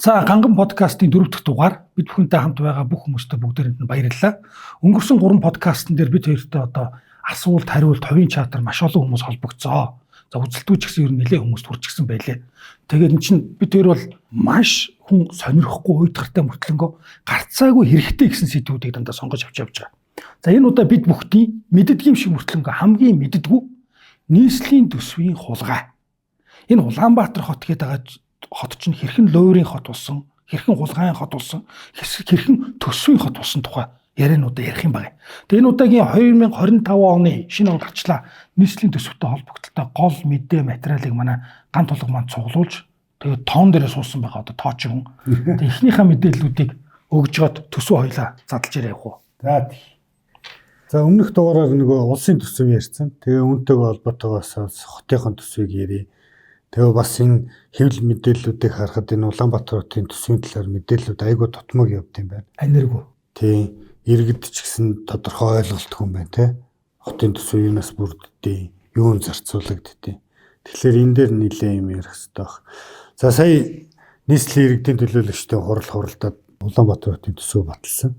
За, Ганган подкастын дөрөв дэх дугаар бид бүхэнтэй хамт байгаа бүх хүмүүстээ бүгдээрэнд нь баярлалаа. Өнгөрсөн 3 подкастн дээр бид хоёртой одоо асуулт, хариулт, хувийн чатаар маш олон хүмүүс холбогдсоо. За, үзэлтгүүч гэсэн ер нь нэлээд хүмүүст хүрчихсэн байлээ. Тэгээд эн чинь бид хоёр бол маш хүн сонирхгүй уйдгартай мөртлөнгөө гарцаагүй хэрэгтэй гэсэн сэдвүүдийг дандаа сонгож авч явж байгаа. За, энэ удаа бид бүхний мэддэг юм шиг мөртлөнгөө хамгийн мэддэггүй нийслэлийн төсвийн хулгай. Энэ Улаанбаатар хот гэдэг байгаа хот чинь хэрхэн луурийн хот болсон, хэрхэн хулгайн хот болсон, хэрхэн төсвийн хот болсон тухай яриануудаа ярих юм байна. Тэгээ энэ удаагийн 2025 оны шинэ он гарчлаа. Нийслэлийн төсөвтэй холбогдлолтой гол мэдээ материалыг манай ган тулга маань цуглуулж тэгээд тоон дээрээ суусан байгаа одоо тооч хүн. Тэгээ эхнийхээ мэдээллүүдийг өгжөөд төсөв хоёлаа задлж яриа явах уу. За тий. За, өмнөх дугаараар нөгөө улсын төсөв ярьсан. Тэгээ үүнтэйгээ холбоотойгоос хотынхон төсвийг ярья. Тэгээ бас энэ хэвлэл мэдээллүүдийг харахад энэ Улаанбаатар хотын төсвийн талаар мэдээллүүд айгүй тутмаг явд юм байна. Аниргүй. Тий. Иргэд ч гэсэн тодорхой ойлголтгүй юм байна те. Хотын төсөв юунаас бүрддээ, юун зарцуулагддээ. Тэгэхээр энэ дээр нэлээ юм ярих хэрэгтэй баг. За, сая нийслэлийн иргэдийн төлөөлөгчдийн хурал хуралдаад Улаанбаатар хотын төсөв баталсан.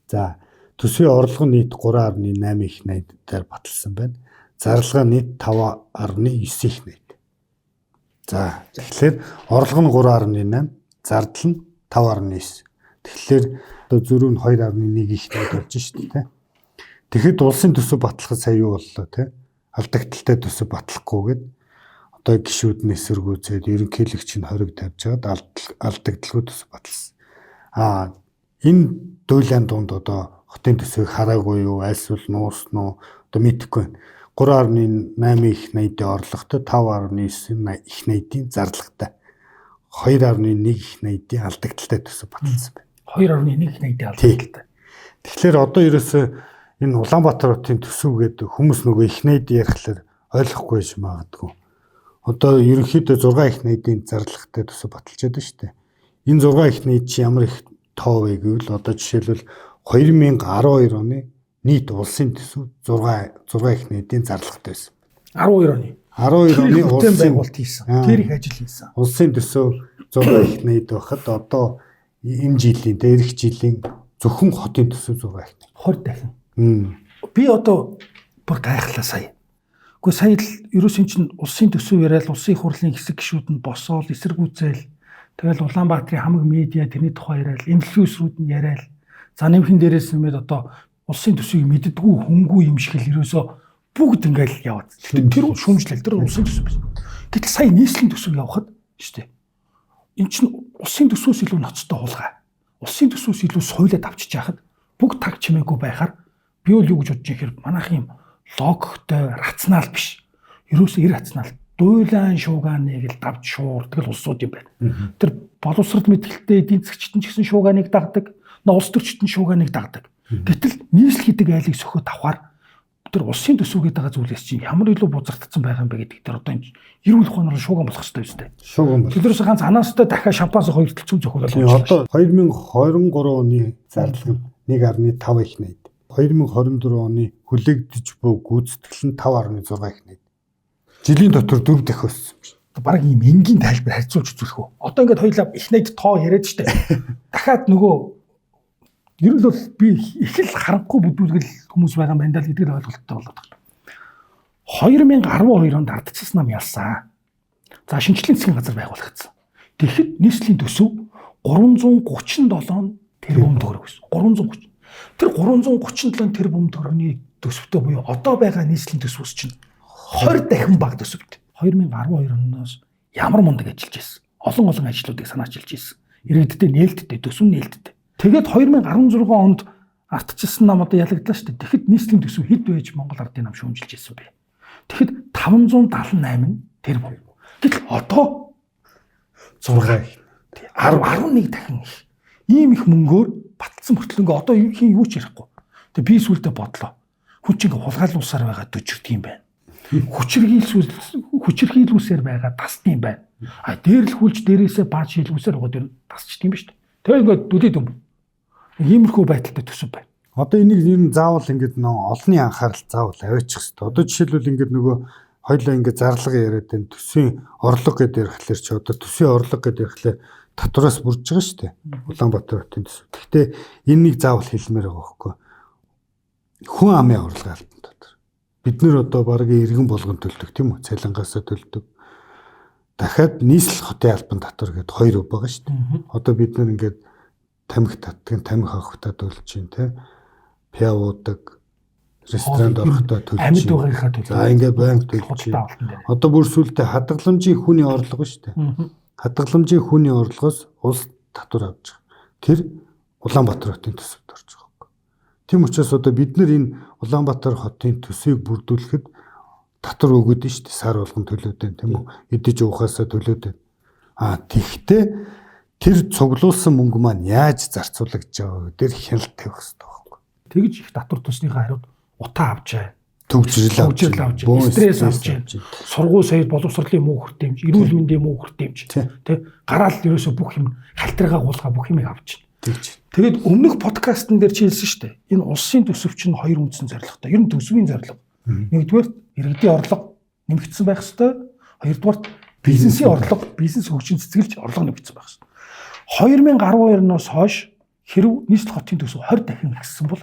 За, төсвийн орлого нийт 3.8 их 80 дээр баталсан байна. Зарлага нийт 5.9 их 80. За, тэгэхээр орлого нь 3.8, зардал нь 5.9. Тэгэхээр одоо зөрүү нь 2.1 их 80 болж шүү дээ. Тэгэхэд улсын төсөв батлахад сая юу боллоо те? Алдагдaltaй төсөв батлахгүйгээд одоо гишүүд нь эсэргүүцээд ерөнхийлөгч нь хориг тавьж байгаад алдагдaltaй төсөв баталсан. Аа, энэ дуйлан дунд одоо хотын төсвийг хараагүй юу, альсвал нуурсан уу одоо мэдэхгүй байна. 3.8 их 80-ийн орлоготой, 5.9 их 80-ийн зарлагатай, 2.1 их 80-ийн алдагдaltaй төсөв баталсан байна. 2.1 их 80-ийн алдагдaltaй. Тэгэхээр одоо ерөөсөө энэ Улаанбаатар хотын төсөв гэдэг хүмүүс нөгөө их 80 ярихлаар ойлгохгүй байж магадгүй. Одоо ерөнхийдөө 6 их 80-ийн зарлагатай төсөв баталж байдаг шүү дээ. Энэ 6 их 80 чи ямар их тоо вэ гэвэл одоо жишээлбэл 2012 оны нийт улсын төсөв 6 их 80-ийн зарлагатай байсан. 12 оны. 12 оны улсын байгуулалт хийсэн. Тэр их ажил хийсэн. Улсын төсөв 6 их 80 байхад одоо энэ жилийн дээрх жилийн зөвхөн хотын төсөв 6 их 20 дахин. Би одоо бүр гайхлаа сая. Гэхдээ сая л ерөөсөн чинь улсын төсөв яриад улсын их хурлын хэсэг гишүүд нь босоол эсэргүүцэл тэгэл Улаанбаатарын хамаг медиа тэрний тухай яриад инфлюенсерүүд нь яриад за нэмхэн дээрээс нэмээд одоо улсын төсвийг мэддэггүй хүнгүй юм шиг л ерөөсөө бүгд ингээл яваад. Гэхдээ тэр шүүмжлэл тэр улсын төсөв биш. Гэтэл сая нийслэлийн төсөв явахад шүү дээ. Эн чинь улсын төсвөөс илүү ноцтой хулгай. Улсын төсвөөс илүү соёлоод авчиж яхад бүгд таг чимээгүй байхаар би бол юу гэж бодож ихээр манайх юм логиктой, рационал биш. Ерөөсөө иррационал. Дуйлан шуугааныг л давж шуурдаг л улсууд юм байна. Тэр боловсрол мэдлэлтэй эдийн засгчид нь ч гэсэн шуугааныг дагдаг, улс төрчид нь шуугааныг дагдаг. Гэтэл нийслэл гэдэг айлыг сөхөд авахар тэр улсын төсөв гэдэг байгаа зүйлээс чинь ямар илүү бузартцсан байгаа юм бэ гэдэг тэр одоо энэ эрүүл ухаанаар шууган болох хэрэгтэй үстэй. Шууган бол. Тэднээс ганц анаастай дахиад шампанс хоёр талцсан зохиолол. Одоо 2023 оны зарлага нь 1.5 их 80. 2024 оны хүлээгдэж буй гүйцэтгэл нь 5.6 их 80. Жилийн дотор 4 дахин өссөн юм шиг. Бараг ийм энгийн тайлбар харьцуулж үзүүлэх үү. Одоо ингээд хоёлаа их 80 тоо яриад штэ. Дахиад нөгөө ер нь бол би их л харанхуй бүдүүлгэл хүмүүс байгаа юм байна даа л гэдэг нь ойлголттой болоод байна. 2012 онд ардчилсан нам ялсан. За, шинжлэлийн засгийн газар байгуулагдсан. Тэгэхэд нийслэлийн төсөв 337 тэрбум төгрөг байсан. 330. Тэр 337 тэрбум төгрөгийн төсөвтэй буюу одоо байгаа нийслэлийн төсвөөс чинь 20 дахин бага төсөвтэй. 2012 оноос ямар мундаг ажиллаж байсан. Олон олон ажлуудыг санаачилж байсан. Иргэдтэй нээлттэй, төсөв нээлттэй. Тэгээд 2016 онд ардчилсан нам одоо ялагдлаа шүү дээ. Тэгэхэд нийслэлийн төсөв хэд байж Монгол ардын нам шүүмжилж байсан бэ? Тэгэхэд 578 тэрбум. Гэтэл одоо 6 их. 10 11 дахин их. Ийм их мөнгөөр баталсан мөртлөнгөө одоо хин юу ч ярихгүй. Тэгээ би сүулдэ бодлоо. Хүн чинь хулгайлуулсаар байгаа дөжирдөг юм байна. Хүчирхийлүүлсээр байгаа тасд юм байна. А дээрлэхүүлж дээрээсээ бааж шилгүүсээр байгаа дэр тасчд юм ба шүү дээ. Тэгээ ингээд дүлээд юм. Иймэрхүү байдалтай төсөв байна. Одоо энийг ер нь заавал ингээд нөө олонний анхаарал заавал аваачих хэрэгтэй. Одоо жишээлбэл ингээд нөгөө хоёлаа ингээд зарлага яриад байна. Төсвийн орлого гэдээ ярихлаар чи одоо төсвийн орлого гэдээ ярихлаар Татвараас бүрж байгаа шүү дээ. Улаанбаатар хотын төсөв. Гэхдээ энэ нэг заавал хэлмээр байгаа байхгүй. Хүн амын орлогын албан татвар. Бид нэр одоо бараг иргэн болгон төлдөг тийм үү? Цалингаасаа төлдөг. Дахиад нийслэл хотын албан татвар гэдээ хоёр өв байгаа шүү дээ. Одоо бид нар ингээд тамхи татдаг, тамхи авахтаа төлж чинь те. Пиа уудаг, ресторанд орохдоо төлж амьд байгаагийнхаа төлөө. За ингээд байнга төлж. Одоо бүр сүултээ хадгаламжийн хүний орлого шүү дээ. Хадгаламжийн хүний орлогоос улс татвар авч байгаа. Тэр Улаанбаатар хотын төсөвт орж байгаа юм. Тийм учраас одоо бид нар энэ Улаанбаатар хотын төсвийг бүрдүүлэхэд татвар өгöd нь шүү дээ. Сар болгон төлөөд байна тийм үү? Идэж уухаасаа төлөөд байна. А тэгтээ тэр цуглуулсан мөнгө маань яаж зарцуулагдж байгаа вэ? Тэр хяналт тавих хэрэгтэй байхгүй. Тэгж их татвар төлснийхээ хариуд утаа авчаа. Төгжрөл авч, стресс авч, сургууль соёл боловсролын муу хүртээмж, эрүүл мэндийн муу хүртээмж, тэ гараал ерөөсө бүх юм халтаргаа гуулгаа бүх юмыг авч. Тэгж. Тэгээд өмнөх подкастн дээр чи хэлсэн шүү дээ. Энэ улсын төсөв чинь хоёр үндсэн зорилготой. Ер нь төсвийн зорилго. Нэгдүгээр иргэдийн орлого нэмэгдсэн байх ёстой. Хоёрдугаар бизнесийн орлого, бизнес хөгжин цэцгэлж орлого нэмэгдсэн байх ёстой. 2012 оноос хойш хэрв нийслэл хотын төсөв 20 дахин өссөн бол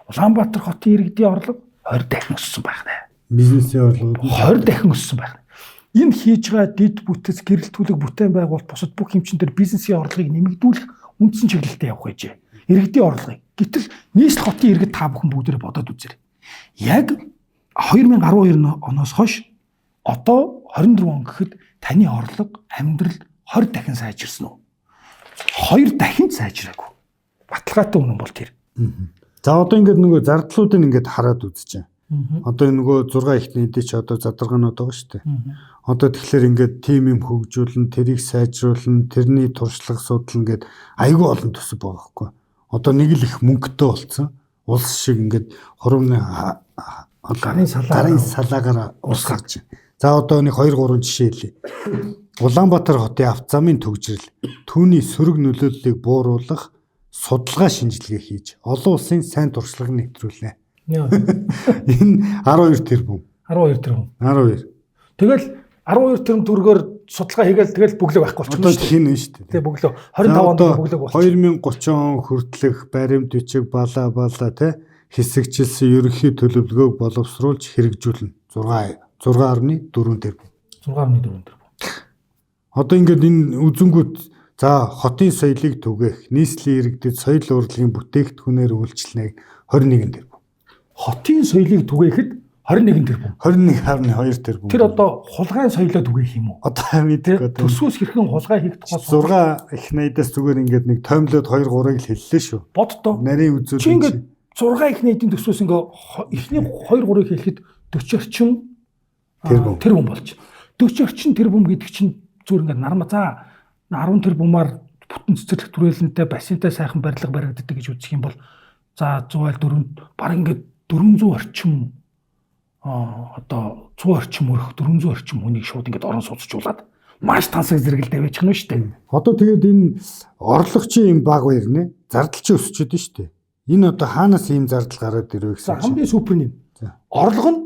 Улаанбаатар хотын иргэдийн орлого 20 дахин өссөн байх нэ. Бизнесийн орлого 20 дахин өссөн байх нэ. Энэ хийж байгаа дэд бүтэц, гэрэлтүүлэг, бүтээн байгуулалт бусад бүх юм чин дээр бизнесийн орлогыг нэмэгдүүлэх үндсэн чиглэлтэй явах байжээ. Иргэдийн орлогыг. Гэтэл нийслэл хотын иргэд та бүхэн бүгдээрээ бодоод үзээрэй. Яг 2012 оноос хойш одоо 24 он гэхэд таны орлого, амьдрал 20 дахин сайжирсан уу? 2 дахин сайжраагүй. Баталгаатай үнэн бол тэр. За одоо ингээд нөгөө зардлуудыг ингээд хараад үзэж байна. Одоо нөгөө 6 ихний эдий чи одоо задаргаанууд байгаа шүү дээ. Одоо тэгэхээр ингээд тим юм хөгжүүлнэ, тэрийг сайжруулна, тэрний туршлага судлана гэд айгүй олон төсөв байгаа байхгүй. Одоо нэг л их мөнгөтэй болсон. Улс шиг ингээд хурмны гарын салаагаар урсгаж. За одоо нэг 2 3 жишээ хэлье. Улаанбаатар хотын авто замын төгжрөл, түүний сөрөг нөлөөллийг бууруулах судалгаа шинжилгээ хийж олон улсын сайн туршлага нэвтрүүлнэ. Энэ 12 тэрбум. 12 тэрбум. 12. Тэгэл 12 тэрбум төгрөгөөр судалгаа хийгээл тэгэл бөглөө байхгүй болчихно шүү дээ. Хин нь шүү дээ. Тэг бөглөө 25 онд бөглөөг болчих. 2030 он хүртэлх баримт бичиг бала бала те хэсэгчилсэн ерөнхий төлөвлөгөөг боловсруулж хэрэгжүүлнэ. 6.4 тэрбум. 6.4 тэрбум. Одоо ингээд энэ үзэнгүүт за хотын соёлыг түгээх, нийслэлийн иргэдэд соёл урлагийн бүтээгдэхүүнээр үйлчилнэ 21 тэрбум. Хотын соёлыг түгээхэд 21 тэрбум. 21.2 тэрбум. Тэр одоо хулгайн соёлоо түгээх юм уу? Одоо мэдээгүй. Төсвөөс хэрхэн хулгай хийх тухай 6 их найдаас зүгээр ингээд нэг тоймлоод 2 3-ыг л хэллээ шүү. Боддоо. Нарийн үзүүлэн. Чи ингээд 6 их найдын төсвөөс ингээ эхний 2 3-ыг хэлэхэд 40 орчим тэрбум болж. 40 орчим тэрбум гэдэг чинь зүгээр ингээд нарма за 10 тэрбумаар бүтэн цэцэрлэг түрээлэнтэй бассейнтай сайхан барилга баригддаг гэж үзэх юм бол за 104 баг ингээд 400 орчим одоо 100 орчим өрх 400 орчим хүнийг шууд ингээд орон сууцжуулаад маш тансаг зэрэгэлдээ байж гэнэ шүү дээ. Одоо тэгээд энэ орлого чи юм баг баяр нэ зардал чи өсчөөд нь шүү дээ. Энэ одоо хаанаас ийм зардал гараад ирвэ гэсэн чинь хамгийн супер нь юм. Орлого нь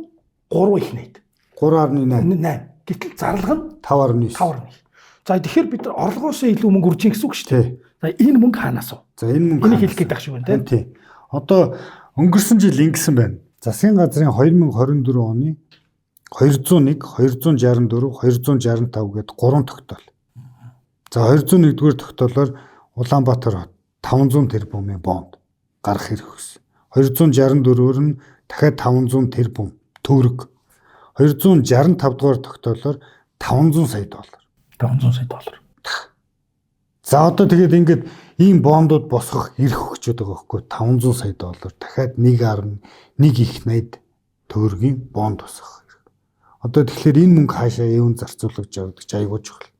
3 их найд. 3.8. 8. Гэтэл зарлага нь 5.9. 5.9. За тэгэхээр бид нар орлогоос илүү мөнгө үрж ийн гэсэн үг шүү дээ. За энэ мөнгө хаанаас вэ? За энэ мөнгө энийг хэлэх гээд байх шиг байна тийм. Одоо өнгөрсөн жил ингэсэн байна. Засгийн газрын 2024 оны 201, 264, 265 гээд 3 тогтоол. За 201-р тогтоолоор Улаанбаатар хот 500 тэрбумын бонд гарах хэрэг өгсөн. 264-өр нь дахиад 500 тэрбум төгрөг. 265 дугаар тогтоолоор 500 сая доллар. 500 сая доллар. За одоо тэгээд ингээд ийм бондууд босгох эрх өгчөөд байгаа байхгүй 500 сая доллар дахиад 1.1 их 80 төгрөгийн бонд босгох хэрэг. Одоо тэгэхээр энэ мөнгө хаашаа юунд зарцуулагдж байгаа гэдэг чинь айгуу чухал.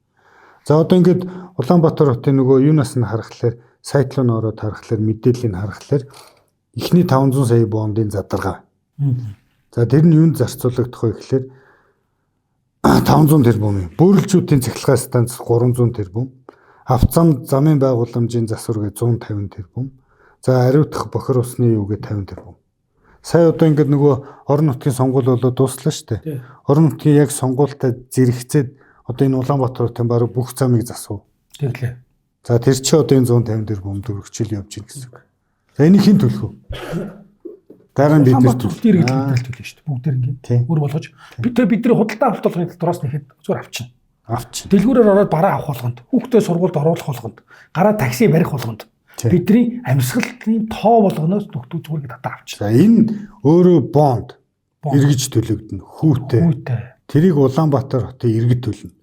За одоо ингээд Улаанбаатар хотын нөгөө юунаас нь харахаар сайт руу н ороод харахаар мэдээллийг харахаар эхний 500 сая бондын задаргаа. За тэр нь юунд зарцуулагдах вэ гэхээр 500 тэрбум. Бүрэлжүүдийн цахилгаан станц 300 тэрбум. Авцам замын байгууламжийн засвар гэ 150 тэрбум. За ариутгах бохир усны юу гэ 50 тэрбум. Сая одоо ингээд нөгөө орон нутгийн сонгуул болоод дууслаа шүү дээ. Орон нутгийн яг сонгуультай зэрэгцээд одоо энэ Улаанбаатар хотын бараг бүх замыг засав. Тэглээ. За тэр чи одоо энэ 150 тэрбум төгрөгчл явж гин гэсэн үг. За энийг хэн төлөх вэ? Дараа нь бид нар төлөх. Иргэд төлнө шүү дээ. Бүгдээр ингээд өөр болгож бид бидний худалдаа авалт болгохын дотроос нэхэд зүгээр авчна. Авчна. Дэлгүүрээр ороод бараа авах болгонд, хүүхдээ сургуульд оруулах болгонд, гараа такси барих болгонд бидний амьсгалын тоо болгоноос нөхдүүд зүгээр ингэ татаа авчна. За энэ өөрөө бонд эргэж төлөгдөнө. Хүүтэй. Тэрийг Улаанбаатар хотын иргэд төлнө.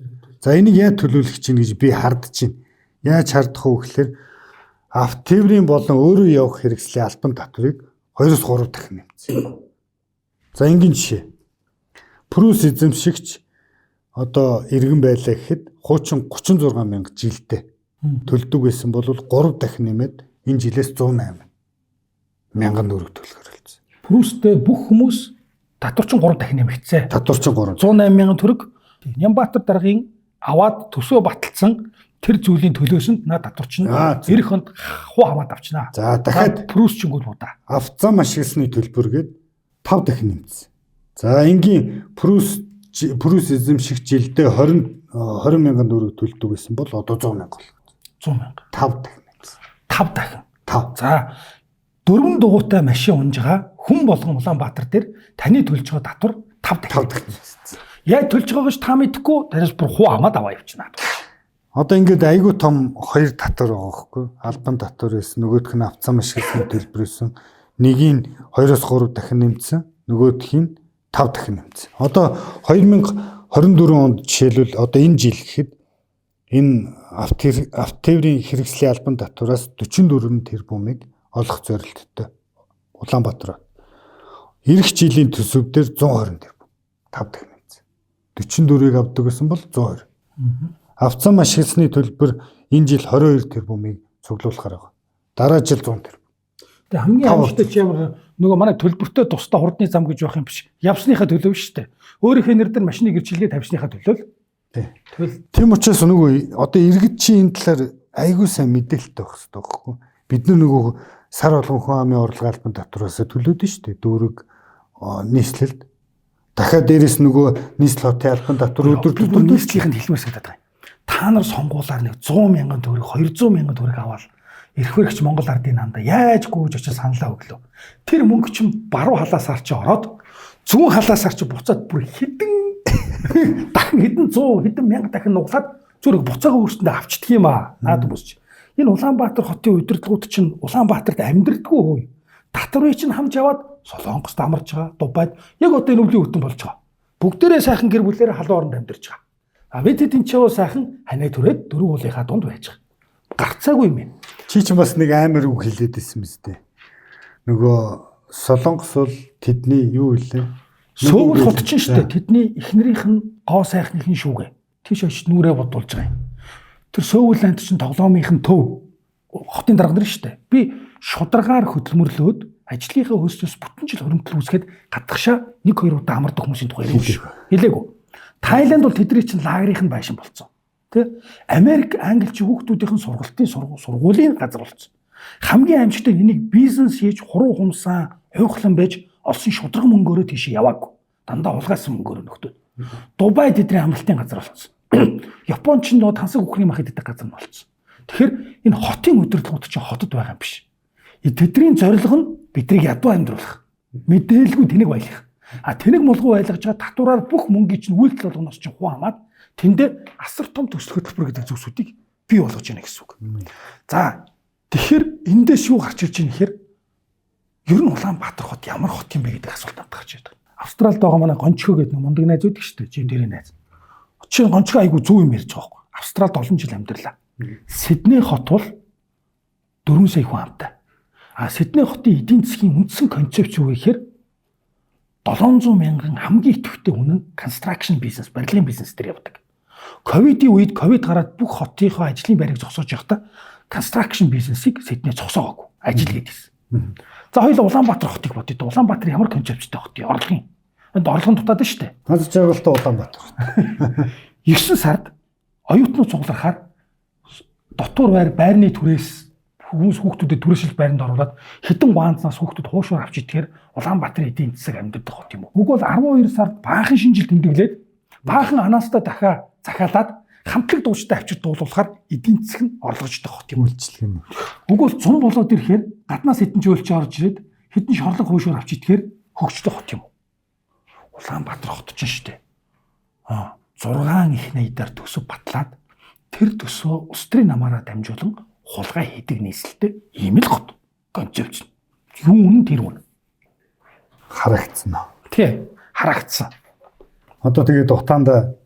За энийг яаж төлөвлөх чинь гэж би хардж байна. Яаж хардах вэ гэхээр автотээврийн болон өөрөө явах хэрэгслийн албан татварыг 2-3 дахин нэмсэн. За энгийн жишээ. Прус эзэмшигч одоо иргэн байлаа гэхэд хуучин 36 мянга жилдээ төлдөг байсан бол 3 дахин нэмээд энэ жилээс 108 мянган төгрөг төлөхөр болсон. Прустэй бүх хүмүүс татварчин 3 дахин нэмэгдсэн. Татварчин 3. 108 мянган төгрөг. Нямбатар даргын аваад төсөө баталсан тэр зүйлийн төлөөс нь наа татварчин 90 хонд хуу хамаад авчнаа. За дахиад Прус чингүүд будаа. Авцам ашигласны төлбөр гээд 5 дахин нэмсэн. За энгийн Прус эзэмшигч жилдээ 20 мянган төгрөг төлдөг байсан бол одоо 100 мянга болов. 100 мянга. 5 дахин нэмсэн. 5 дахин. 5. За дөрвөн дугуйтай машин унж байгаа хүн болгон Улаанбаатар дээр таны төлж байгаа татвар 5 дахин нэмсэн. Яг төлж байгааг ч та мэдэхгүй танаас бүр хуу хамаад аваа явчихна. Одоо ингээд айгүй том хоёр татвар байгаа байхгүй. Албан татвар байсан, нөгөөх нь авцаам ашигласны төлбөр байсан. Нэгийг 2-3 дахин нэмсэн, нөгөөх нь 5 дахин нэмсэн. Одоо 2024 онд жишээлбэл одоо энэ жил гэхэд энэ автотээврийн хэрэгслийн албан татвараас 44 тэрбумыг олох зорилттой Улаанбаатар. Ирэх жилийн төсөв дээр 120 тэрбум 5 дахин нэмсэн. 44-ийг авдаг гэсэн бол 120. Авцаам ашигласны төлбөр энэ жил 22 тэрбумыг цуглуулахаар байгаа. Дараа жил 100 тэрбум. Тэгээ хамгийн аимшигтай чи ямар нөгөө манай төлбөртэй тусдаа хурдны зам гэж байх юм биш. Явсныхаа төлөв шүү дээ. Өөрийнхөө нэр дээр машиныг гэрчилгээ тавьсныхаа төлөө л. Тэгэл тийм учраас нөгөө одоо иргэд чи энэ талаар айгүй сайн мэдээлэлтэй байх хэрэгтэй байхгүй. Бид нар нөгөө сар болгон хүн амын орлого албан татвараас төлөөд нь шүү дээ. Дүүрэг нийслэлд. Дахиад дээрэс нөгөө нийслэл хотын албан татвар өдөр тутам нийслэлийн хэлмээр санагдаад байгаа юм. Та нар сонгуулаар нэг 100 мянган төгрөг, 200 мянган төгрөг аваад эрх баригч Монгол ардын нанда яаж гүйж очиж саналаа өглөө. Тэр мөнгө чинь баруун халаасаар чи ороод зүүн халаасаар чи буцаад бүр хэдэн дахин хэдэн 100 хэдэн мянга дахин нуглаад зүрх буцаага өөрсөндөө авчдаг юм аа. Наад хүмүүс чи. Энэ Улаанбаатар хотын удирдлагууд чинь Улаанбаатарт амьдрдаггүй хөө. Татварыг чинь хамж аваад Солонгост амарч байгаа, Дубайд яг одоо энэ өвлийн хөтөн болж байгаа. Бүгдээрээ сайхан гэр бүлээрээ халуун оронд амьдарч байгаа. А бид тэд энэ ч сайхан ханаа түрээд дөрөв уулынхаа дунд байж байгаа. Гарцаагүй юм байна. Чи ч бас нэг амар үг хэлээд байсан мэт дээ. Нөгөө Солонгос бол тэдний юу илээ? Сөүл хот чинь шүү дээ. Тэдний эхнэрийнх нь гоо сайхных нь шүүгээ. Тийш очиж нүрээ бодуулж байгаа юм. Тэр Сөүл анд чинь тоглоомынх нь төв хотын дарга нар шүү дээ. Би шударгаар хөдөлмөрлөөд ажлынхаа хөлсөөс бүтэн жил хөрөмтөл үүсгээд гадагшаа 1-2 удаа амардаг хүмүүсийн тухай яриаг шүү. Хэлээгүй. Тайланд бол тэдний чинь лагерийнх нь байшин болцсон. Тэ? Америк, Англи чи хүүхдүүдийнх нь сургалтын сургуулийн газар болцсон. Хамгийн аимшигтай нь энийг бизнес хийж хуруу хумсаа хуйхлан байж олсон шудраг мөнгөөрөө тийш яваагүй. Дандаа хулгайсан мөнгөөрөө нөхдөөд. Дубай тэдний амралтын газар болцсон. Япон ч нөө тансаг үхрийн мах иддэг газар нь болцсон. Тэгэхээр энэ хотын удирдлагууд чинь хотод байгаа юм биш. Тэдний зорилго нь биднийг ядуу амьдруулах. Мэдээлгүй тэнэг байлгах. А тэнэг мулгуу байлгаж байгаа татвараар бүх мөнгийг чинь үйлдэл болгоноос чинь хуу хамаад тэндээ асар том төсөл хөтөлбөр гэдэг зүйлсүүдийг бий болгож байна гэсэн үг. За тэгэхээр эндээс юу гарч ирж байна гэхээр ер нь Улаанбаатар хот ямар хот юм бэ гэдэг асуулт надад гарч ирдэг. Австралид байгаа манай Гончгоо гэдэг нэг мундаг найз байдаг шүү дээ. Жим дээрээ найз. Чинь Гончгоо айгүй зөв юм ярьж байгаа байхгүй. Австралид олон жил амьдралаа. Сидней хот бол 4 сая хүн амтай. А Сидней хотын эдийн засгийн үндсэн концепц юу гэхээр 700 мянган хамгийн идэвхтэй хүн нь construction бизнес, барилгын бизнес дээр явдаг. Ковидын үед ковид гараад бүх хотынхоо ажлын байрыг зогсоож байхдаа construction бизнесийг Сидней зогсоогоогүй. Ажил хийдсэн. За хоёул Улаанбаатар хотыг бодъё. Улаанбаатар ямар концепцтэй хот юм? Орлогын. Энд орлогын дутаад нь шүү дээ. Аз жаргалтай Улаанбаатар хот. 9 сард оюутнууд цугларахаар дотуур байр байрны түрээс хүмүүс хүүхдүүдэд түрээшил байранд оруулаад хэдэн ваанзнаас хүүхдүүд хуушуур авч идэхээр Улаанбаатарын эдийн засаг амьдардаг хот юм уу? Үгүй бол 12 сард баахан шинжил тэмдэглээд баахан анаастаа дахиад захиалаад Хамтлаг дуучтай авчир дуулуулахаар эдийн засаг нь орлогождог хот юм. Үйлчлэг юм. Үгүй бол зун болоод ирэхээр гаднаас хэдэн жөөлч орж ирээд хэдэн шорлог хойшоор авч идэхээр хөгждөг хот юм. Улаанбаатар хот ч шүү дээ. 6 их найдаар төсөв батлаад тэр төсөө улс төрийн намаараа дамжуулан хулгай хийдэг нийслэлтэй ийм л хот. Концепц. Юу үнэн тэр үнэ. Харагдсан уу? Тий, харагдсан. Одоо тэгээд утаанда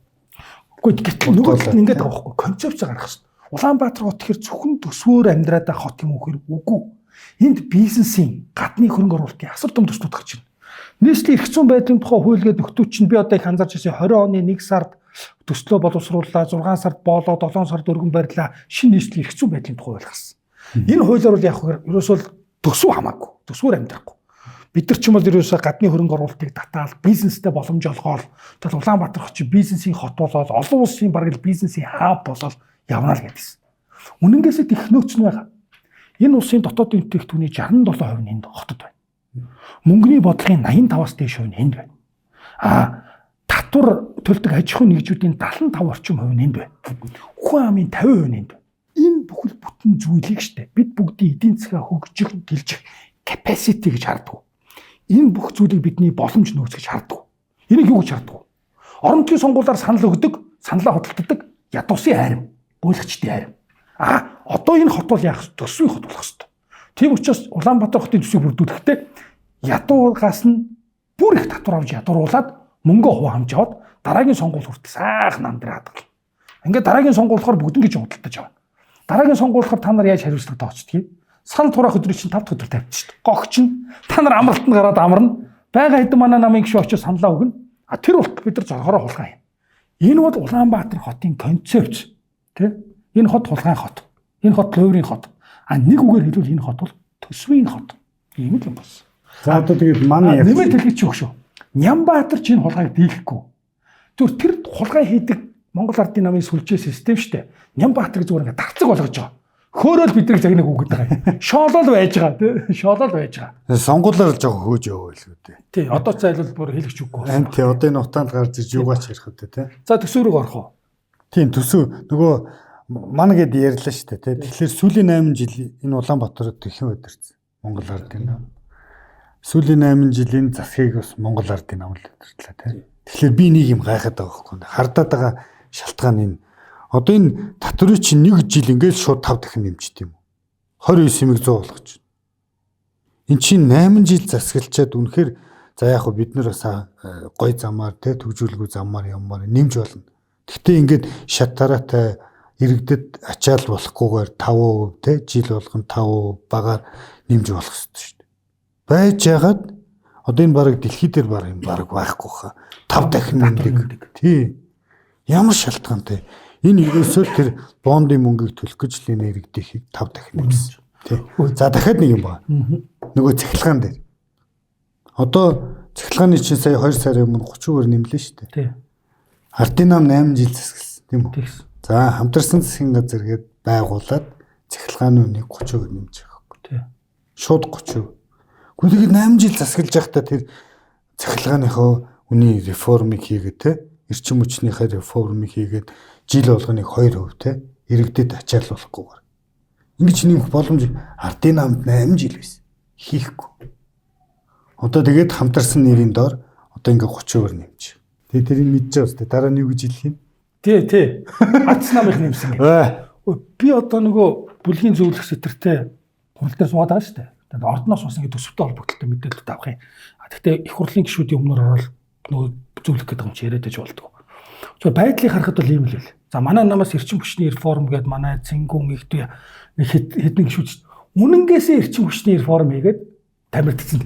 үгүй гэтэл нөгөө талд нь ингээд байгаа байхгүй концепц гаргах хэрэгтэй. Улаанбаатар хот гэхэр зөвхөн төсвөөр амьдраад байгаа хот юм уу гэхэр үгүй. Энд бизнесийн гадны хөрөнгө оруулалтын асар том төслүүд гарч ирнэ. Нийслэлийн эрх зүйн байдлын тухай хуульгээд нөхдүүд чинь би одоо их анзаарч ирсэн 20 оны 1 сард төслөө боловсрууллаа, 6 сард боолоо, 7 сард өргөн барьлаа. Шинэ нийслэлийн эрх зүйн байдлын тухай хууль гарсан. Энэ хуулиар бол яг хөр ерөөсөө төсөв хамаагүй. Төсвөр амьдрахгүй. Бид нар ч юм бол ерөөсөө гадны хөрөнгө оруулалтыг татаал бизнестэй боломж олгоол. Тэгэл Улаанбаатар хот чи бизнесийн хот болоод олон улсын бараг л бизнесийн хаб болоод явна л гэдсэн. Үнэнгээсээ тех нөөц нь байгаа. Энэ улсын дотоодын бүтээгдэхүүний 67% нь энд хотод байна. Мөнгөний бодлогын 85-аас дээш хувь нь энд байна. Татвар төлдөг аж ахуйн нэгжүүдийн 75 орчим хувь нь энд байна. Хүн амын 50% нь энд байна. Энэ бүхэл бүтэн зүйлийг штэ бид бүгдийн эдийн засгаа хөгжих, дэлжих capacity гэж хардаг. Энэ бүх зүйлийг бидний боломж нөөц гэж хардаг. Энийг юу гэж хардаг? Орон нутгийн сонгуулиар санал өгдөг, саналаа хөдөлтөдөг ядуусын айрам, гуйлагчдын айрам. Одоо энэ хот бол яах вэ? Төсвийн хот болох хэвээр. Тийм учраас Улаанбаатар хотын төсвийг бүрдүүлэхдээ ядуугаас нь бүр их татвар авч ядууруулад мөнгө хуваа хамж аваад дараагийн сонгуул хүртэл сайхан амьдраа хадгал. Ингээд дараагийн сонгуулиар бүгд ингэж худалдаж авна. Дараагийн сонгуулиар та нар яаж хариуцлага тооцдгийг? Санал тураах өдрийг чинь 5 дахь өдөр тавьчих. Гогч нь та нар амралтанд гараад амарна. Бага хэдэн манай намын гишүүн очиж саналаа өгнө. Тэр болтол бид нар зоргороо хулгай. Энэ бол Улаанбаатар хотын концепц, тий? Энэ хот хулгайн хот. Энэ хот луйврын хот. Нэг үгээр хэлбэл энэ хот бол төсвийн хот. Ийм л юм болсон. За одоо тэгээд манай нэмэлт хэлэх чи өгшөө. Нямбаатар ч энэ хулгайг дийлэхгүй. Зүгээр тэр хулгай хийдэг Монгол Ардын намын сүлжээ систем штэ. Нямбаатарыг зүгээр ингээд тарцаг болгож байгаа. Хөөрөөл биднийг загнаг үгээд байгаа юм. Шоолол байж байгаа тий. Шоолол байж байгаа. Сонгуулиар л жоохон хөөж яваа байлгүй дээ. Тий, одоо зайлвал бүр хэлэх ч үгүй болсон. Тий, одоо энэ утаанд гарч иж юугаач ярих үү тий. За төсөв рүү орох уу? Тийм, төсөв нөгөө ман гэд ярьлаа штэ тий. Тэгэхээр сүүлийн 8 жил энэ Улаанбаатарт хэрхэн удирдсан Монгол Ардын нам. Сүүлийн 8 жилийн засгийг бас Монгол Ардын нам л удирдлаа тий. Тэгэхээр би нэг юм гайхаад байгаа байхгүй. Хардаад байгаа шалтгаан энэ. Одоо энэ татврыг чинь нэг жил ингээд шууд 5 дахин нэмчт юм уу? 29 юмыг 100 болгож. Эн чинь 8 жил засаглчаад үнэхээр за яг хөө бид нар бас гой замаар тий төгжүүлгүй замаар ямаар нэмж болно. Гэхдээ ингээд шат тараатай иргэдэд ачаал болохгүйгээр 5% тий жил болгон 5% багаар нэмж болох ёстой шүү дээ. Байж яагаад одоо энэ бараг дэлхий дээр бараг юм бараг байхгүй хаа. 5 дахин нэмдэг. Тий. Ямар шалтгаантай. Энэ ерөөсөө тэр бондын мөнгийг төлөх гэж л энэ иргэдийнхийг 5 дахин нэмсэн. Тий. За дахиад нэг юм байна. Нөгөө цахилгаан дээр. Одоо цахилгааны чинь сая 2 сарын өмнө 30% нэмлээ шүү дээ. Тий. Ардын нам 8 жил засагласан тийм үү? Тэгсэн. За хамтарсан засгийн газар гээд байгуулад цахилгааны үнийг 30% нэмж байгаа байхгүй. Тий. Шууд 30%. Гэхдээ тэгээд 8 жил засаглаж байхдаа тэр цахилгааныхоо үний реформыг хийгээд те эрчим хүчнийхээ реформыг хийгээд жил болгоныг 2% те иргэдэд ачаал болохгүйгээр. Ингэж нэмэх боломж ардын намд 8 жил байсан. Хийхгүй. Одоо тэгээд хамтарсан нэрийн доор одоо ингээ 30% нэмж. Тэгээд тэрийг мэдж байгаа үстэй. Дараа нь юу гэж хэлэх юм? Тий, тий. Ардс намынх нэмсэн гэх. Би одоо нөгөө бүлгийн зөвлөх сэтэртэй хурал дээр суугаад байгаа шүү дээ. Тэгээд ордноос бас ингээ төсөвтэй холбогдлолтой мэдээлэлд авах юм. Гэхдээ их хурлын гишүүдийн өмнөр ороод нөгөө зөвлөх гэдэг юм чи яриад байж болдгоо. Тэгэхээр байдлыг харахад бол ийм л байл. За манай намаас эрчим хүчний реформ гээд манай Цэнгүүн ихтэй нэг хэдэн гишүүд үнэнгээсээ эрчим хүчний реформ хийгээд тамирдсан.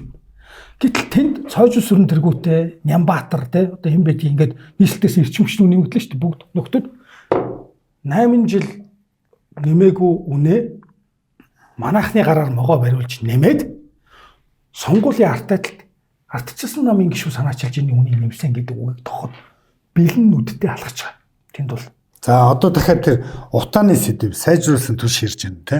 Гэтэл тэнд цойжул сүрэн тэргүүтэй Нямбаатар те одоо хэн байдгийг ингээд нийслэлтээс эрчим хүчний үн нэмэгдлээ шүү дээ бүгд нөхдүүд 8 жил нэмээгүй үнэ манайхны гараар могоо бариулж нэмээд сонгуулийн артайлт ардчилсан намын гишүүн санаачилж энэ үнийг нэмсэн гэдэг үгийг тоход бэлэн нүдтэй алхаж байгаа. Тэнд бол за одоо дахиад тэр утааны сэдв сайжруулсан түлш ирж байна те.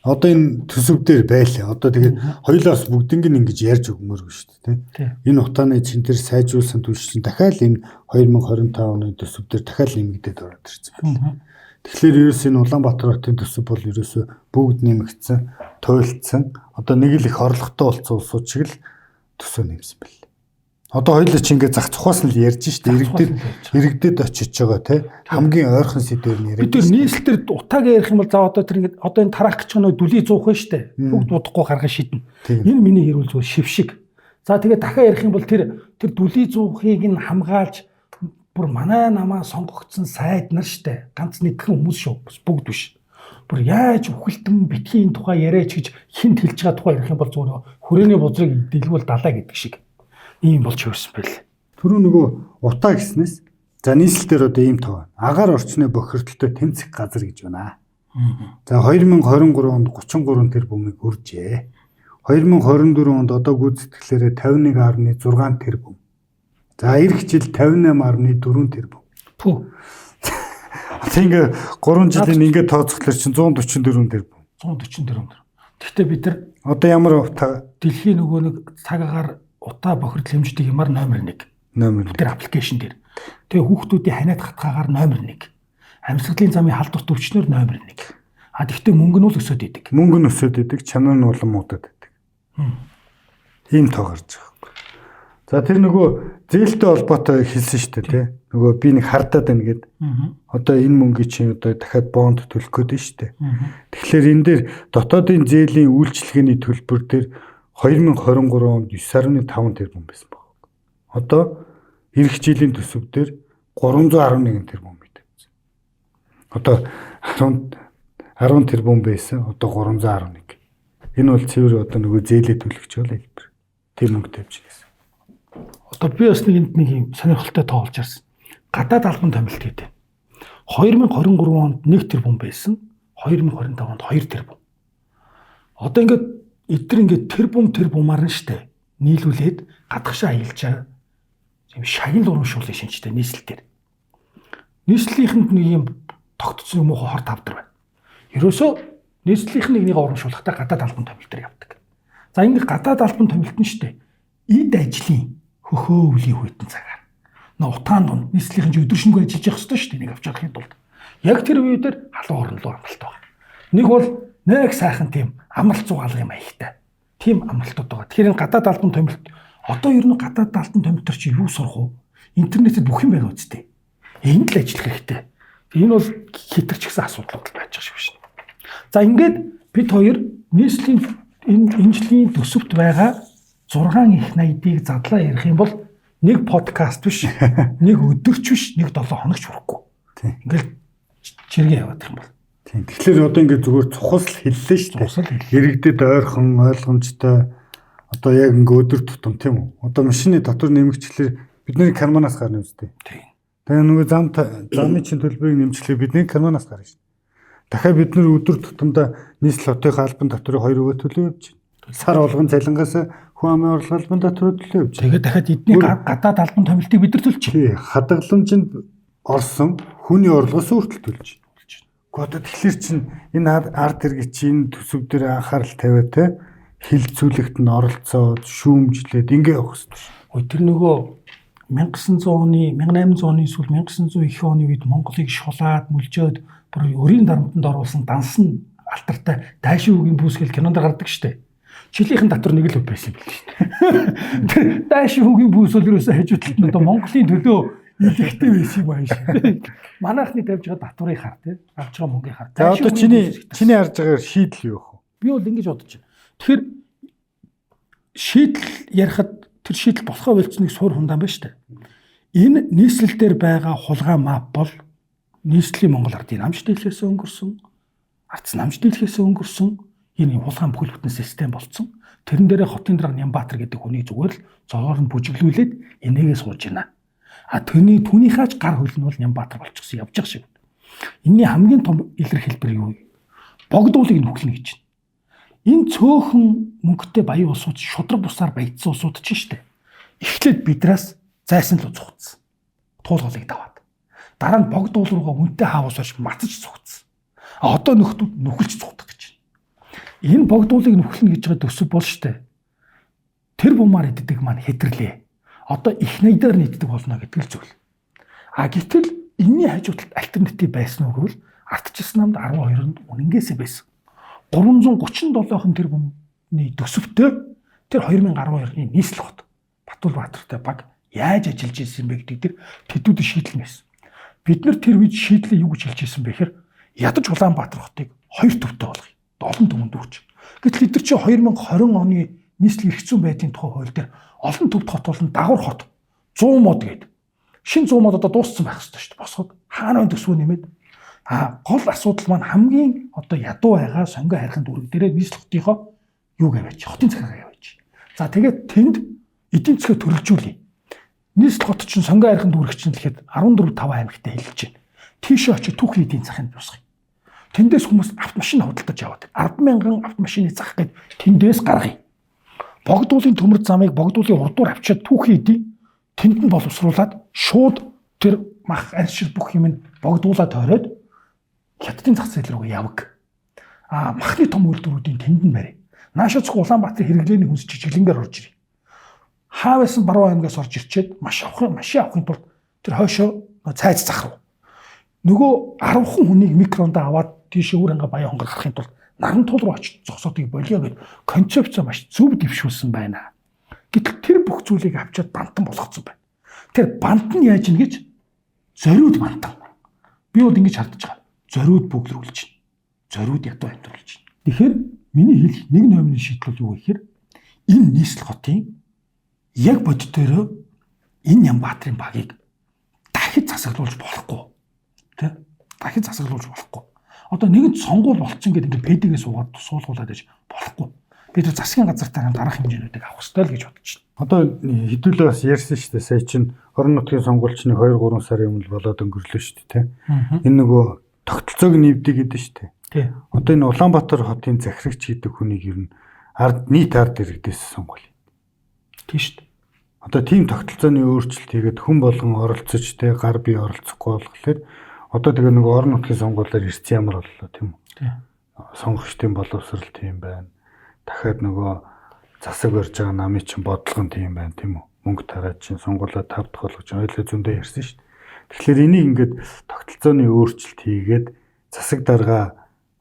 Одоо энэ төсөв дээр байлаа. Одоо тэгээд хоёулаас бүгднийг ингэж ярьж өгмөргүй шүү дээ, тийм. Энэ утааны чин дээр сайжруулсан түлш чинь дахиад энэ 2025 оны төсөв дээр дахиад нэмэгдээд ороод ирсэн байна. Тэгэхээр ерөөс энэ Улаанбаатар хотын төсөв бол ерөөсөө бүгд нэмэгдсэн, туйлдсан. Одоо нэг л их орлоготой болсон улсууд шиг л төсөв нэмсэн байл. Одоо хоёулаа чи ингээд зах цухаас нь л ярьж штэ иргэдэд очиж байгаа те хамгийн ойрхон сэдвэр нь яриад. Бид тэр нийслэл дээр утааг ярих юм бол за одоо тэр ингээд одоо энэ тараах гэж байгаа нөө дүлий зуух нь штэ. Бүгд удахгүй гаргаж шиднэ. Энэ миний хэрүүл зүгээр шившиг. За тэгээ дахиад ярих юм бол тэр дүлий зуухыг нь хамгаалж бүр манай намаа сонгогдсон сайд нар штэ. Ганц нэгхэн хүмүүс шүү. Бас бүгд биш. Бүр яаж үхэлтэн битгий энэ тухай яриач гэж хинт хэлж байгаа тухай ярих юм бол зүгээр хүрээний бузрыг дэлгүүл далаа гэдэг шиг. Ийм болж хувирсан байл. Түрүү нөгөө утаа гэснээс за нийслэл дээр одоо ийм тоо. Агаар орчны бохирдолтой тэмцэх газар гэж байна. За 2023 онд 33 тэрбумыг үржээ. 2024 онд одоо гүйцэтгэлээрээ 51.6 тэрбум. За эх жил 58.4 тэрбум. Пүү. Одоо ингээ 3 жилийн ингээ тооцохлоор чинь 144 тэрбум. 144. Гэхдээ бид нар одоо ямар утаа дэлхийн нөгөө нэг цаг агаар утаа бохирдол хэмждэг юмар номер 1. Номер 1. Тэр аппликейшн дээр. Тэгээ хүүхдүүдийн ханиад хатгаагаар номер 1. Амьсгалын замын халдварт өвчнөр номер 1. А тэгвэл мөнгө нь бол өсөд идэг. Мөнгө нь өсөд идэг, чанар нь улам муудаад идэг. Ийм тоо гарч байгаа. За тэр нөгөө зээлтэй холбоотой хэлсэн шүү дээ, тий. Нөгөө би нэг хардаад байна гэд. Одоо энэ мөнгийг чинь одоо дахиад бонд төлөх гээд байна шүү дээ. Тэгэхээр энэ дээр дотоодын зээлийн үйлчилгээний төлбөр дээр 2023 онд 9.5 тэрбум байсан баг. Одоо эх жилийн төсөв дээр 311 тэрбум тавьсан. Одоо 10 тэрбум байсан, одоо 311. Энэ бол цэвэр одоо нөгөө зээлээ төлөх ч бол хэлбэр. Тэр мөнгө тавьж гэсэн. Одоо би бас нэг энд нэг юм сонирхолтой тоолж харсан. Гадаад албан томилт гэдэг. 2023 онд 1 тэрбум байсан, 2025 онд 2 тэрбум. Одоо ингээд эдгээр ингээд тэрбум тэрбумаар нь штэ нийлүүлээд гадагшаа аялж байгаа юм шагнал урамшууллын шинжтэй нийслэл дээр. Нийслэлийнхэнд нэг юм тогтцсон юм уу хор тавдар байна. Ерөөсөө нийслэлийнх нь нэгнийг урамшуулахдаа гадаад албан томилт дээр явдаг. За ингээд гадаад албан томилт нь штэ эд ажлын хөхөө өвлийн хүйтэн цагаар. Нөө утаан дунд нийслэлийн чи өдөр шөнөгүй ажиллаж явах ёстой шүү дээ нэг авч явахын тулд. Яг тэр үе дээр халуун орон руу амралт байгаа. Нэг бол нэг сайхан тийм амралт зугаалга юм аягтай. Тийм амралтууд байгаа. Тэгэхээр энэ гадаад албан томилт одоо ер нь гадаад албан томилтор чи юу сурах вэ? Интернетэд бүх юм байгаа үстэй. Энд л ажиллах хэрэгтэй. Энэ бол хитэрч гисэн асуудлууд байж байгаа шиг шин. За ингээд бид хоёр нийслэлийн энэ жилийн төсөвт байгаа 6 их найдыг задлаа ярих юм бол нэг подкаст биш, нэг өдөрч биш, нэг 7 хоногч хүрэхгүй. Ингээл чиргээ яваад их юм бол. Тийм. Тэгэхээр одоо ингээд зүгээр цухас л хэллээ шүү дээ. Иргэдэд ойрхон, ойлгомжтой одоо яг ингээ өдөр тутам тийм үү? Одоо машины татвар нэмэгчлэр бидний карманаас гарна үстэй. Тийм. Тэгээ нөгөө замын чин төлбөрийг нэмжлэхээр бидний карманаас гарна шүү. Дахиад бид нэр өдөр тутамдаа нийслэл хотынхаа албан татврыг 2% төлөө явж байна. Сар болгон цалингаас хүн амын орлого албан татвар төлөө явж байна. Тэгээд дахиад эдний гадаад албан томилтыг бид нар төлж байна. Тий, хадгаламжинд орсон хүний орлогоос хүртэл төлж байна. Гэхдээ одоо тэгэхээр чинь энэ ард иргэд чинь төсөв дээр анхаарал тавиад те хилцүүлэгт нь оролцоод шүүмжлээд ингээ явах хэрэгтэй шүү. Ой тэр нөгөө 1900 оны 1800 оны эсвэл 1900 их оны үед Монголыг шулаад мүлжөөд бүр өрийн дарамтанд оруулсан дансан алтартай дайшин үгийн бүсгэл кинонд гардаг штэ. Чилийнхэн татвар нэг л өв байсан юм билээ шүү дээ. Дайшин үгийн бүс бол ерөөсөө хажуу талд нь одоо Монголын төлөө илэгтэй байсан юм ааш. Манайхны тавьж байгаа татварыг хар тий. Авч байгаа мөнгийг хар. За одоо чиний харж байгаа шийдэл юу вэ? Би бол ингэж бодож байна. Тэгэхээр шийдэл ярихад тэр шийдэл болохоо болцсныг суур хундаан байна шүү дээ. Энэ нийслэл дээр байгаа хулгай мап бол нийслэлийн Монгол ардын намж дийлхээс өнгөрсөн, ардс намж дийлхээс өнгөрсөн энэ хулгай бүхэл бүтэн систем болцсон. Тэрэн дээрээ хотын дарга Нямбатар гэдэг хүний зүгээр л зовоор нь бүжиглүүлээд энийгээ сууж байна. А түүнийхээ ч гар хөл нь бол Нямбатар болчихсон явж байгаа шиг. Энийний хамгийн том илэрхийлбэр юу вэ? Богдуулыг нөхлөнө гэж байна. Энэ цөөхөн мөнгөтэй баян улсууд шудраг бусаар баяжсан улсууд чинь штэ. Эхлээд бидраас зайсан л зугцсан. Туулгалыг даваад. Дараа нь богдуул руугаа үнэтэй хаавус хойш мацаж зугцсан. А одоо нөхдүүд нүхэлж зугдах гэж байна. Энэ богдуулыг нүхлэнэ гэж байгаа төсөв бол штэ. Тэр бумаар иддэг маань хэтэрлээ. Одоо их найдаар нийтдэг болно гэдэг л зүйл. А гэтэл энэний хажуу талд альтернатив байсан уу гэвэл ардчилсан намд 12-нд үнэнгээсээ байсан. 337 тэрбумны төсөвтэй тэр 2012-ны нийслэл хот Батүл Баатартай баг яаж ажиллаж ирсэн бэ гэдэг дээр тэдүүд шийдэл байсан. Бид нар тэр үед шийдлээ юу гэж хэлж ирсэн бэ гэхээр ядаж Улаанбаатар хотыг хоёр төвтэй болгоё. Олон түмэнд үрч. Гэтэл эдгээр чинь 2020 оны нийслэл эрх зүйн байдлын тухай хууль дээр олон төвд хот болон дагвар хот 100 мод гээд шин 100 мод одоо дууссан байх хэрэгтэй шүү дээ. Босгоод хаана төсвөө нэмээд гол асуудал маань хамгийн одоо ядуу байгаа сонгоо хайрхан дүүрэг дээрээ нийслэл хотынхоо юу гэвэж хотын захиргаа явууч. За тэгээд тэнд эдийн засгаа төрөлжүүлье. Нийслэл хот чинь сонгоо хайрхан дүүрэг чинь гэхэд 14 5 аймагтай хэлж байна. Тийшээ очиж түүхийн эдийн засгийг бусгая. Тэндээс хүмүүс автомашин худалдаж яваад 10,000 автомашины зах гээд тэндээс гаргая. Богдуулын төмөр замыг богдуулын урдуур авчиад түүхийн эдийн тэнд нь боловсруулад шууд тэр мах аршир бүх юм нь богдуулаад тойроод хятадын зах зээл рүү явг. А махны том үйлдвэрүүдийн тэнд нь барь. Нааша зөвхөн Улаанбаатарын хэрэглээний хүнс жижиглэнгээр орж ирээ. Хаа байсан Баруун аймгаас орж ирчээд маш авахын машин авахын тулд тэр хойшоо цайз зах руу. Нөгөө 10 хүнийг микрондоо аваад тийшээ үр ханга баян хонгор гарахын тулд наран тул руу очиж зогсоодгийг болио гэд концепц маш зөв дэвшүүлсэн байна. Гэтэл тэр бүх зүйлийг авчиад бантан болгоцсон байна. Тэр бант нь яаж ийн гэж зориуд бантан. Би бол ингэж хардж байгаа. Зориуд бүглэрүүлж байна. Зориуд ядуу амьдруулж байна. Тэгэхээр миний хэлэх нэг номны шийдэл бол юу гэхээр энэ нийслэл хотын яг бодитоороо энэ Ямбаатарын багийг дахиж засаглуулж болохгүй. Тэ? Дахиж засаглуулж болохгүй. Одоо нэгэн сонгуул болцсон гэдэг ингээд ПД-гээ суугаад суулгуулад байж болохгүй. Би тэр засгийн газартаа дарах хэмжээнүүдийг авах ёстой л гэж бодож байна. Одоо хэдүүлээ бас ярьсан шүү дээ. Сая чинь орон нутгийн сонгуульчны 2 3 сарын өмнө болоод өнгөрлөө шүү дээ, тэ. Энэ нөгөө тогтолцоог нэвдэг гэдэг шүү дээ. Тий. Одоо энэ Улаанбаатар хотын захирагч гэдэг хүнийг ер нь ард нийт ард иргэдээс сонгуул. Тийм шүү дээ. Одоо тийм тогтолцооны өөрчлөлт хийгээд хүн болгон оролцож тэ гар бие оролцохгүй болохоор одоо тэгээ нөгөө орон нутгийн сонгуулиар ирсэн ямар боллоо тийм үү? Тий. Сонгогчдын боловсрал тийм байна. Дахиад нөгөө засаг барьж байгаа намын чинь бодлого нь тийм байна тийм үү? Мөнгө тараад чинь сонгуулиа тав дахь болгож ойлоо зөндөө ярьсан шүү дээ. Тэгэхээр энийг ингээд тогтолцооны өөрчлөлт хийгээд засаг дарга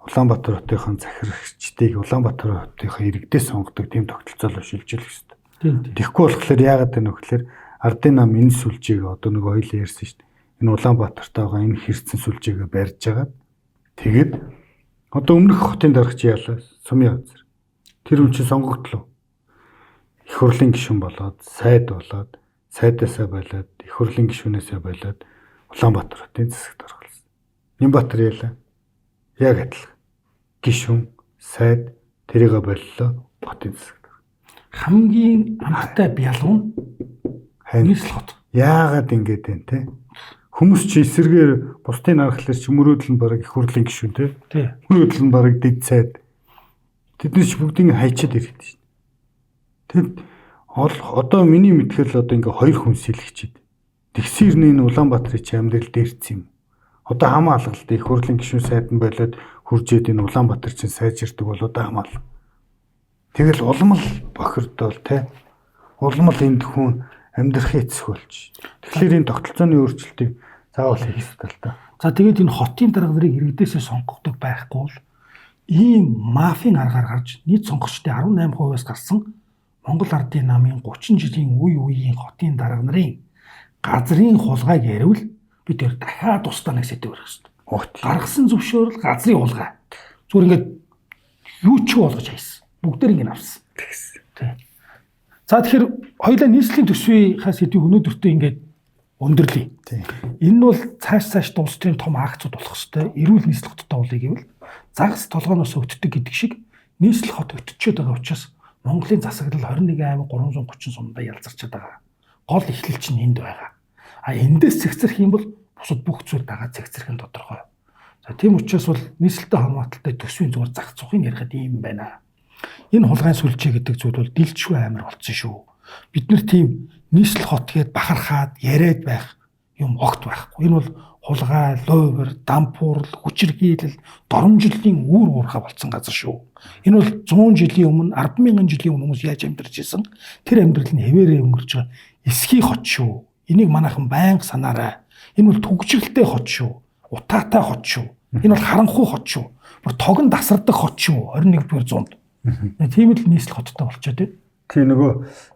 Улаанбаатар хотынхон захирагчдыг Улаанбаатар хотынхоо иргэдээс сонгодог тийм тогтолцоолоо шилжүүлэх хэрэгтэй. Тийм тийм. Тэгэхгүй болохоор яагаад вэ нөхлөөр ардын нам энэ сүлжээг одоо нөгөө хоёлаа ярьсан шүү дээ. Энэ Улаанбаатарт байгаа энэ хэрцэн сүлжээгээ барьж агаад тэгээд одоо өмнөх хотын дарагч яалаа сумын газар. Тэр үн чинь сонгогдлоо. Их хурлын гишүүн болоод, сайд болоод, сайдаасаа болоод, их хурлын гишүүнээсээ болоод Улаанбаатар хотын засагт орголсон. Нямбатар яалаа. Яг адилхан. Гишүүн, сайд тэрийгэ боллоо хотын засагт. Хамгийн амттай бялуу нь Хайн нийслэл хот. Яагаад ингэж байна те? Хүмүүс чи эсэргээр бусдын харахлаар чи мөрөөдөл нь бараг их хурлын гишүүн те. Тий. Мөрөөдөл нь бараг дэд сайд. Тэд нар чи бүгдийг хайчаад ирээд шин. Тэд одоо миний мэдхээр л одоо ингээ хоёр хүн сэлгчихэд. Тэгсэр нь энэ Улаанбаатарын чи амьдрал дээрцсэн юм. Одоо хамаа алгалтай их хурлын гишүүн сайд нь болоод хуржээд энэ Улаанбаатар чинь сайжирдаг бол одоо хамаа алга. Тэгэл улам л бохирдоол те. Улам л энд хүн амьдрахын эцэг болж. Тэгэхээр энэ тогтолцооны өөрчлөлтийг заавал хийх ёстой л та. За тэгээд энэ хотын дарга нарыг иргэдээсээ сонгодог байхгүй бол ийм мафийн аргаар гарч нийт сонгогчдын 18%-аас гарсан Монгол Ардын намын 30 жилийн үе үеийн хотын дарга нарын газрын хулгайг яриул бид тэр дахиад тусдаа нэг сэдв барих хэрэгтэй. Огт. Гаргасан зөвшөөрөл газрын хулгай. Зүгээр ингээд юу ч болгож хайсан. Бүгдээр ингэ авсан. Тэгсэн. Тий. За тэгэхээр хоёлаа нийслэлийн төсвийнхаа сэдвийг өнөөдөртөө ингээд өндөрлөе. Тий. Энэ нь бол цааш улс төрийн том акцууд болох хэвээр эрүүл нийслэл хоттой болъё гэвэл загас толгооноос өтдөг гэдэг шиг нийслэл хот өтчөөд байгаа учраас Монголын засаглал 21 аймаг 330 сумдаа ялзарчаад байгаа. Гол эхлэл чинь энд байгаа. А эндээс цэгцэрх юм бол бусад бүх зүйл дагаа цэгцэрх нь тодорхой. За тийм учраас бол нийслэлтэй хамгаалталтай төсвийн зүгээр зах зухыг ярихад ийм байна. Энэ хулгайн сүлжээ гэдэг зүйл бол дилжгүй амар болцсон шүү. Бид нэр тийм нийслэл хот гээд бахархаад яриад байх юм огт байхгүй. Энэ бол хулгай, луйвар, дампуурал, хүчирхийлэл, доромжлолын үүр уурхай болцсон газар шүү. Энэ бол 100 жилийн өмнө, 10,000 жилийн өмнө хүмүүс яаж амьдарч исэн тэр амьдрал нь хэвээрээ өнгөрч байгаа эсхий хот шүү. Энийг манайхан байнга санаарай. Энэ бол түгжрэлтэй хот шүү. Утаатай хот шүү. Энэ бол харанхуй хот шүү. Бүр тогон дасардаг хот шүү. 21-р зуунд. Тийм л нийслэл хоттой болчиход байна. Тий, нөгөө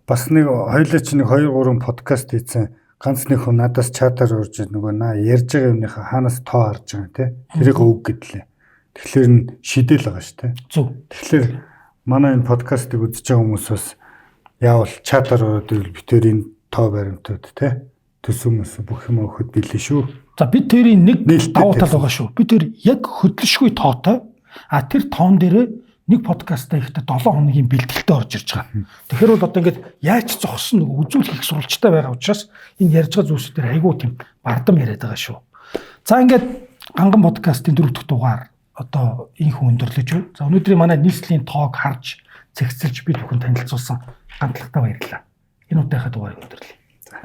бас нэг хоёлаа чи нэг 2 3 подкаст хийсэн ганц нэг хүн надаас чатаар урж нөгөө наа ярьж байгаа юмныхаа хаанаас тоо харж байгаа те тэрийг өг гэдлээ. Тэгэхээр нь шидэл байгаа шүү те. Зөв. Тэгэхээр манай энэ подкастыг үзэж байгаа хүмүүс бас яавал чатаар ороод ирвэл бид тэр энэ тоо баримтууд те төсөв мөс бүх юм өгөхөд билээ шүү. За бид тэрийн нэг давуу тал байгаа шүү. Бид тэр яг хөдлөшгүй тоотой. А тэр тоон дээрээ нэг подкастаа ихдээ 7 хоногийн бэлтгэлтэй орж ирж байгаа. Тэгэхээр бол одоо ингээд яаж зогсон нэг үзүүлэх их сурвалжтай байгаа учраас энэ ярьж байгаа зүйлс дээр айгүй тийм бардам яриад байгаа шүү. За ингээд Ганган подкастын 4 дахь дугаар одоо инхүү өндөрлөж байна. За өнөөдрийн манай нийслэлийн тоог харж зэгцэлж бид бүхэн танилцуулсан гантлагтаа баярлалаа. Энэ удаагийн дугаарыг өндөрлөе. За.